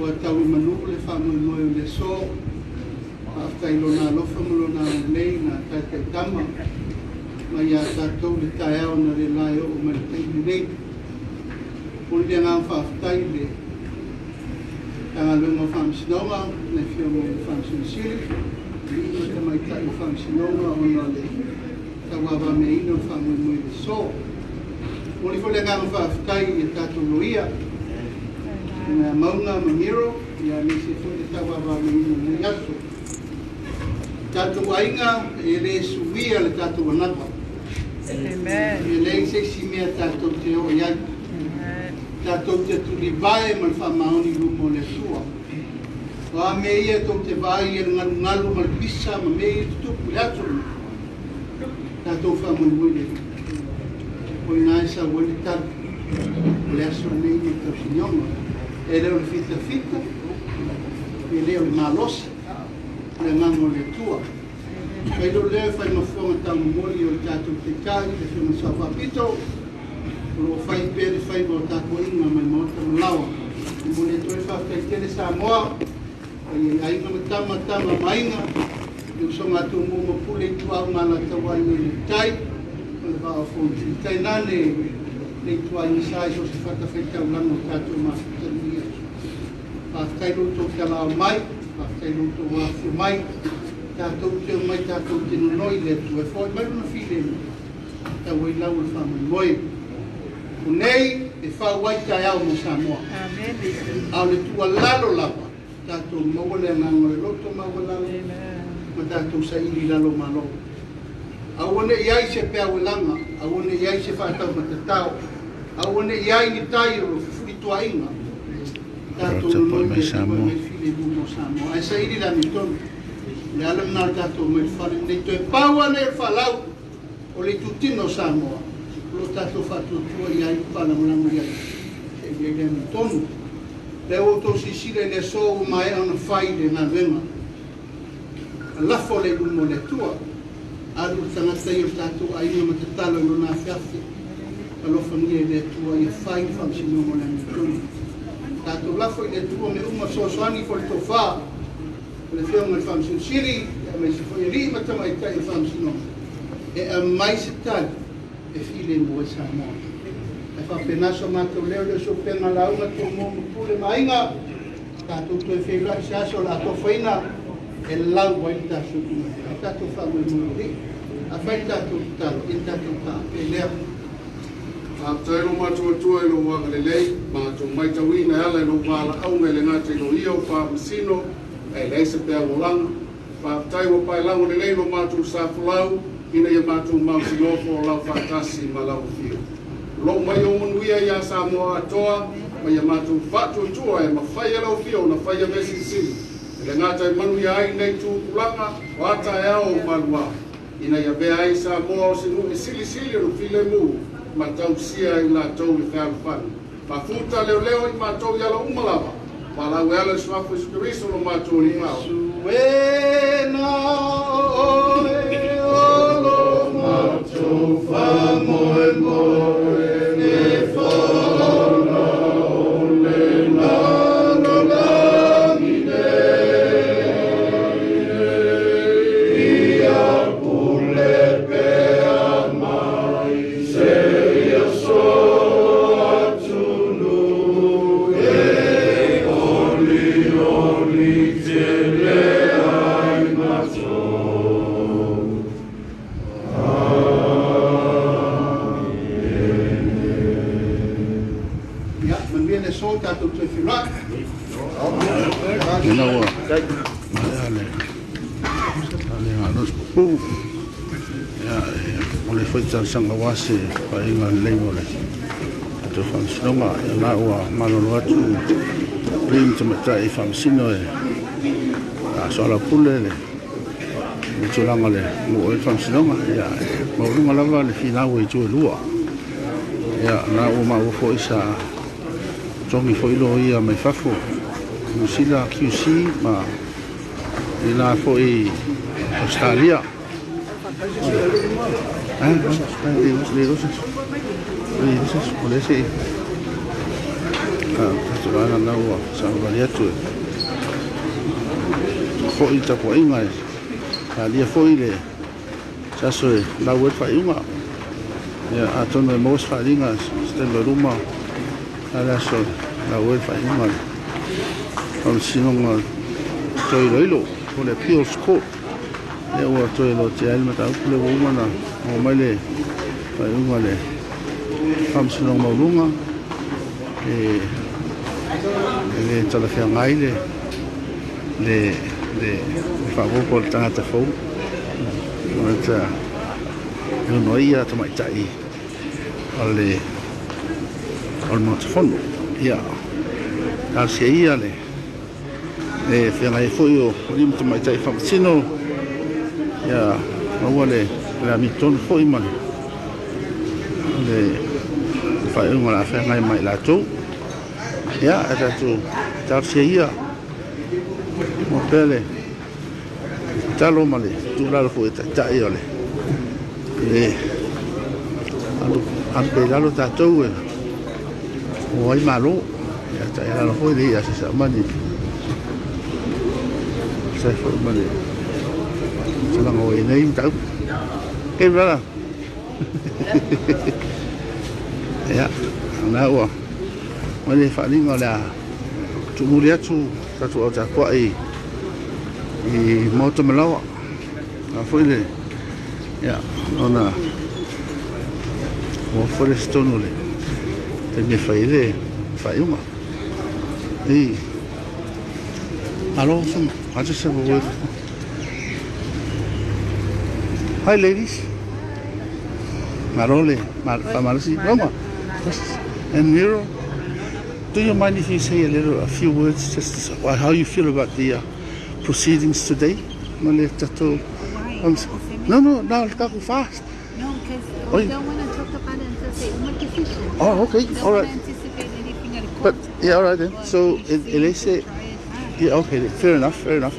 Ua tau i manu le faamoemoe o le aso. Faafetai i Lona alofa ma Lona agalelei na taitaitama mai ia tatou le taeao analeila e oo mai le taimi lenei. Momoli le agaga faafetai i le Matagaluega o Faamasinoga, le Afioga i le Faamasino Sili, alii ma tamaitai o Faamasinoga ona o le tauavagameaina o le faamoemoe i le aso. Momoli foi le agaga faafetai i a tatou loia, Susuga ia Mauga ma Miro, aemaise foi le tauavagameaina o lenei aso. Tatou aiga, e le suia le tatou anava. E leai se isi mea tatou te oo i ai. Tatou te tulivae ma le faamaoni i luma o le Atua. O a mea ia tou te vaai i le galugalu ma le pisa ma mea ia e tutupu i le aso lenei, tatou faamoemoe i le Alii. O i ina e sau ai le tali o le aso lenei ma le tausinioga. E le o le fitafita, e le o le malosi, o le agaga o le Atua. Fai lou leo e fai ma fofoga taumomoli o le tatou Taitai, le Afioga i le Sao Faapito, o lo o fai pea le faiva o tapuaiga mai maota ma laoa. E momoli atu ai le faafetai tele Samoa, paia i aiga ma tama, tama ma aiga, le usoga a Tumua ma Pule, Ituau ma Alataua, Aiga i le Tai, ma le Vaa o Fonoti. Tainane le ituaiga sa i so o se fatafaitaulaga o tatou mafuta i lenei aso. Faafetai lo outou talao mai, faafetai lo outou afifio mai, tatou te omai tatou te nonoi i le Atua e foai mai Lona filemu, tau ai lau o le faamoemoe. O nei e fau ai taeao mo Samoa. A o le tuualalo lava, tatou maua le agaga o le loto maualalo ma tatou saili i lalo o Malo. Aua ne i ai se peau e laga, aua ne i ai se faataumatatao, aua ne i ai ni tai o fefulituaaiga. Tatou nonoi i le Atua e aumai le filemu mo Samoa. Ae saili le amiotonu. O le ala lena o le tatou omai i le fale lenei. Toe pau lava lenei o le faalau o le itutino o Samoa o lo o tatou faatuatua i ai ma faalagolago i ai seia i ai le amiotonu. O lea ua outou silasila i le aso ua maea ona fai le galuega. Lafo lea i luma o le Atua. Alu le tagata ia o le tatou aiga ma tatalo i lona afeafe. Alofagia e le Atua ia fai le faamasinoga o le amiotonu. Tatou lafo i le Atua mea uma fesoasoani foi le tofa o le Afioga i le Faamasino Sili aemaise foi alii ma tamaitai o le Faamasinoga e aumai se tali e filemu ai Samoa. Ae faapena so matou leo leo se upega lauga Tumua ma Pule ma Aiga. Tatou toe feiloai i se aso o le a tofaina e lau ai le tatou itumalo. Ae tatou faamoemoe i le Alii. Afai le tatou tatalo, ia tatou taape lea. Faafetai lo matou Atua i lou agalelei, matou maitauina e ala i lou valaauga e le gata i loia o faamasino ae leai se peau olaga. Faafetai ua paelago lelei lo matou sa folau ina ia matou mautinoa folau faatasi ma lau afio. Lou mai ou manuia ia Samoa atoa ma ia matou faatuatua e mafai e lau afio ona faia mea silisili e le gata e manuia ai nei tupulaga o a taeao o maluā ina ia avea ai Samoa o se nuu e silisili ona filemu ma tausia ai latou le fealofani. Mafuta leoleo i matou i ala uma lava, valaau e ala i le Suafa Iesu Keriso lo matou Alii ma Ao. Iesu e na oe o lo matou faamoemoe e faola o le lalolagi nei. Ia pule pea mai seia so atunuu e olioli tele ai matou. Ia, manuia le aso, tatou toe feiloai. Ina ua maea le galuega pupuu, ia, e momoli foi talosaga aua se faaiuga lelei mo le tatou faamasinoga. Ia, la ua malolo atu alii ma tamaitai faamasino e soalaupule le tulaga o le oo i le faamasinoga. Ia, e maualuga lava le finau i itu e lua. Ia, la ua maua foi sa togi foi loia mai fafo, Niu Sila, QC ma i la foi Australia. Tatou vaega lena ua savavali atu e foi le tapuaiga e talia foi le se aso e lau ai le faaiuga. Ia, atonu e maua se faaaliga se taimi o luma a le aso e lau ai le faaiuga a le Faamasinoga Toe Iloilo po o le Appeals Court. Ia ua toe lotea ai le mataupu lea ua uma ona maua mai le faaiuga a le Faamasinoga Maualuga e le talafeagai le le le faaopoopo a le tagata fou tagata e ono ai ia tamaitai o le o le Maota Fono. Ia, talosia ia le le feagai ai foi o alii ma tamaitai faamasino, ia maua le le amiotonu foi ma le le faaiuga o le a feagai ma i latou. Ia, ae tatou talosia ia mo pea le tatalo ma le tuualalo foi a Taitai o le le alu alu pea i lalo tatou e o ai malo. Ia taialalo foi le ia se saumani sai foi ma le tulaga ua i nei mataupu. Okay, brother. Ia, na ua mai le faaaliga o le a tuumuli atu tatou au tapuai i Maota Malaoa. A foi le ia ona ua foi le tonu le taimi e fai ai le faaiuga. Ei, alo, I just have a word. Hi ladies. Malo le faamalosi. Roma. And Miro, do you mind if you say a few words just how you feel about the proceedings today? Ma le tatou. No, go fast. No, because we don't want to talk about it until they make a decision. Oh, okay. Don't All right. want to anticipate anything at court. But yeah, all right then. But So we it, see it is the a, trial time. Yeah, okay, fair enough, fair enough.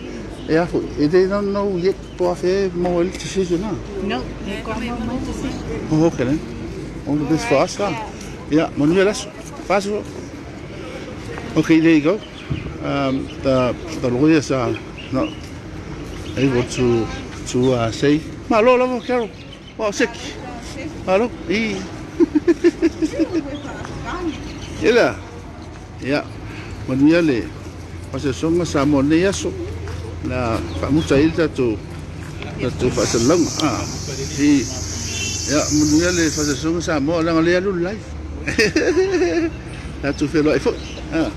Yeah, they don't know yet po afe mo el decision ah. No, they got no more decision. Oh, okay then. All the best for us lah. Yeah, manuia le aso. Fast. Okay, there you go. The lawyers are not able to say malo lava Carol. Wow, sick. Malo. I. Ela. Yeah. Manuia le faasalasauga Samoa nei aso na faamuta ai le tatou tatou faasalalauga. Ah. I. Ia, manuia le faasalasauga Samoa leaga o lea e alu le live. Tatou feiloai foi. Ah.